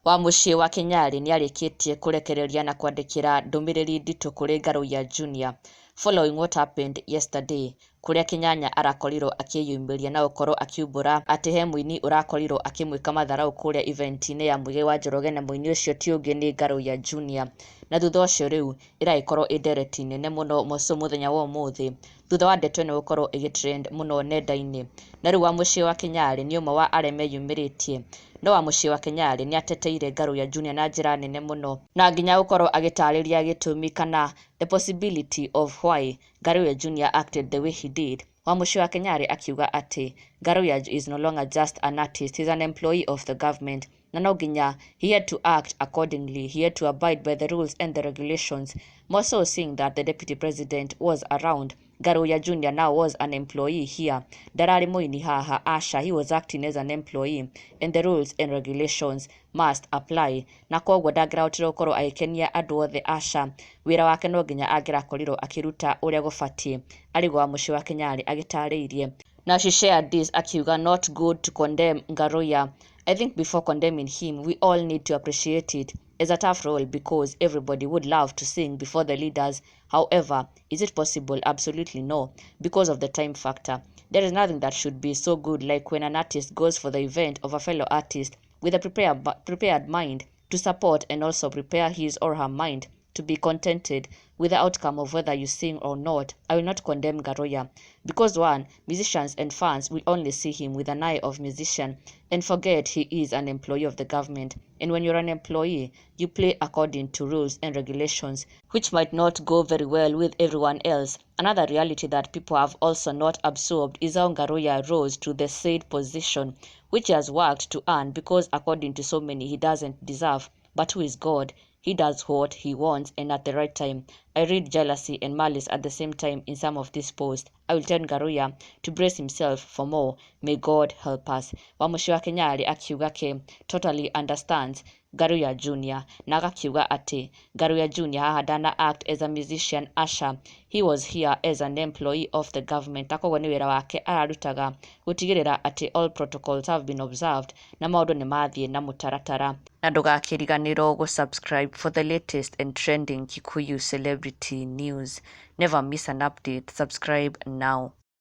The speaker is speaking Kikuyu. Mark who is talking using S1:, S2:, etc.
S1: Wamũciĩ wa Kĩnyarĩ nĩarĩkĩtie kũrekereria na kwandĩkĩra ndũmĩrĩri nditũ kũrĩ Ngaruiya Junior following what happened yesterday, kũrĩa Kĩnyanya arakorirwo akĩyumĩria na gũkorwo akiumbũra atĩ he mũini ũrakorirwo akĩmwĩka matharau kũrĩa event-inĩ ya Muigai wa Njoroge, na mũini ũcio ti ũngĩ nĩ Ngaruiya Junior. Na thutha ũcio rĩu ĩragĩkorwo ĩ ndereti nene mũno moco mũthenya wa ũmũthĩ, thutha wa ndeto ĩno gũkorwo ĩgĩtrend mũno nenda-inĩ. Na rĩu Wamũciĩ wa Kĩnyarĩ nĩ ũmwe wa arĩa meyumĩrĩtie, no Wamũciĩ wa Kĩnyarĩ nĩ ateteire Ngaruiya Junior na njĩra nene mũno, na nginya gũkorwo agĩtarĩria gĩtũmi kana the possibility of why Ngaruiya Junior acted the way he did. Wamũciĩ wa Kĩnyarĩ akiuga atĩ Ngaruiya is no longer just an artist, he's an employee of the government, na no nginya he had to act accordingly, he had to abide by the rules and the regulations, more so seeing that the deputy president was around. Ngaruiya Junior now was an employee here, ndararĩ mũini haha, aca, he was acting as an employee and the rules and regulations must apply, na koguo ndangĩrahotire gũkorwo agĩkenia andũ othe, aca, wĩra wake no nginya angĩrakorirwo akĩruta ũrĩa gũbatiĩ, arĩguo Wamũciĩ wa Kĩnyarĩ agĩtarĩirie. Na she shared this akiuga, "Not good to condemn Ngaruiya. I think before condemning him, we all need to appreciate it as a tough role because everybody would love to sing before the leaders. However, is it possible? Absolutely no, because of the time factor. There is nothing that should be so good like when an artist goes for the event of a fellow artist with a prepared mind to support and also prepare his or her mind to be contented with the outcome of whether you sing or not. I will not condemn Ngaruiya because, one, musicians and fans will only see him with an eye of musician and forget he is an employee of the government. And when you're an employee, you play according to rules and regulations, which might not go very well with everyone else. Another reality that people have also not absorbed is how Ngaruiya rose to the said position, which he has worked to earn because, according to so many, he doesn't deserve. But who is God? He does what he wants and at the right time. I read jealousy and malice at the same time in some of these posts. I will tell Ngaruiya to brace himself for more. May God help us." Wamũciĩ wa Kĩnyarĩ akiuga ke totally understands Ngaruiya Junior, na agakiuga atĩ Ngaruiya Junior haha ndana act as a musician, aca, he was here as an employee of the government, na koguo nĩ wĩra wake ararutaga gũtigĩrĩra atĩ all protocols have been observed na maũndũ nĩ mathiĩ na mũtaratara. Na ndũgakĩriganĩrwo gũ-subscribe for the latest and trending Kikuyu celebrity news. Never miss an update. Subscribe now.